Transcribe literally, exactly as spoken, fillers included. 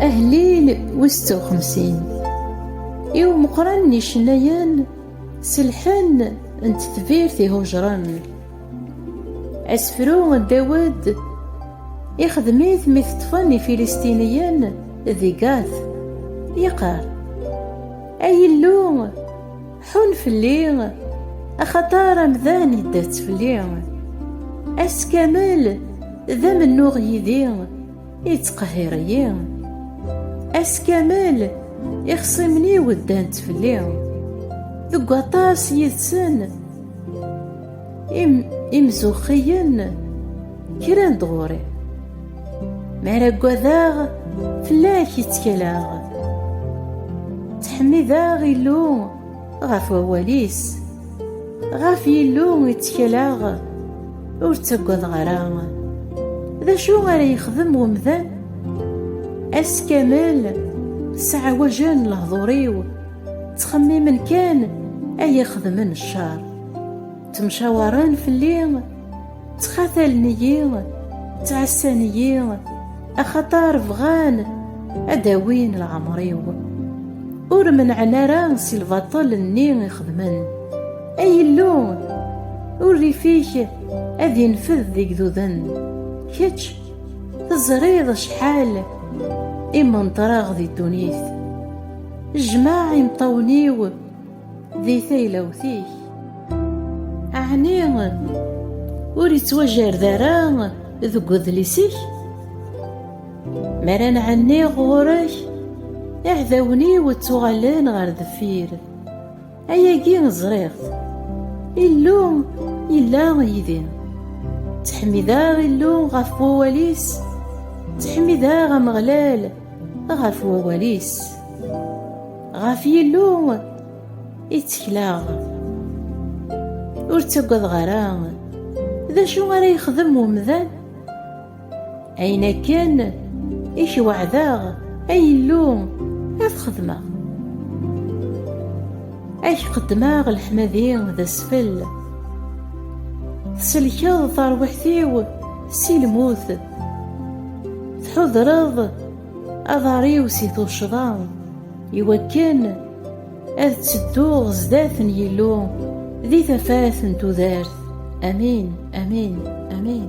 Ahellil wis setta u xemsin. I umeqqran n yicennayen s lḥenn n tetbirt ihujren. Asefru n Dawed ixdem-it mi t-ṭṭfen Ifilistiniyen di Gat, yeqqar: Ay Illu, ḥun fell-i, axaṭer amdan yedda-tt fell-i. Ass kamel d amennuɣ yid-i, yettqehhir-iyi. Ass kamel ixṣimen-iw ddan-tt fell-i. Deg waṭas yid-sen im-, imzuxxiyen kkren-d ɣur-i. Mi ara ggadeɣ, fell-ak i ttkaleɣ. Ttḥemmideɣ Illu ɣef wawal-is. Ɣef Yillu i ttkaleɣ, ur ttaggadeɣ ara. D acu ara yexdem wemdan? Ass kamel sseɛwajen lehdur-iw, ttxemmimen kan ay ixedmen ccer. Ttemcawaren fell-i, ttxatalen-iyi, ttɛassan-iyi, axaṭer bɣan ad d-awin leɛmer-iw. Ur menɛen ara si lbaṭel-nni i xedmen. Ay Illu, urrif-ik ad infed d igduden. Kečč teẓriḍ acḥal i mentreɣ di ddunit. Jmeɛ imeṭṭawen-iw di taylawt-ik. Ɛni ur ittwajerred ara deg udlis-ik? Mi ara nɛenni ɣur-k, iɛdawen-iw ttuɣalen ɣer deffir. Ayagi ẓriɣ-t. Illu yella yid-i. Ttḥemmideɣ Illu ɣef wawal-is. Ttḥemmideɣ Ameɣlal ɣef wawal-is. Ɣef Yillu i ttekleɣ. Ur ttaggadeɣ ara. D acu ara yexdem wemdan? Ayen akken i k-weɛdeɣ, ay Illu, ad t-xedmeɣ. Ad k-qeddmeɣ leḥmadi d asfel. Tselkeḍ tarwiḥt-iw si lmut. Tḥudreḍ aḍar-iw si tuccḍa, iwakken ad ttedduɣ zdat n Yillu di tafat n tudert. Amin, amin, amin.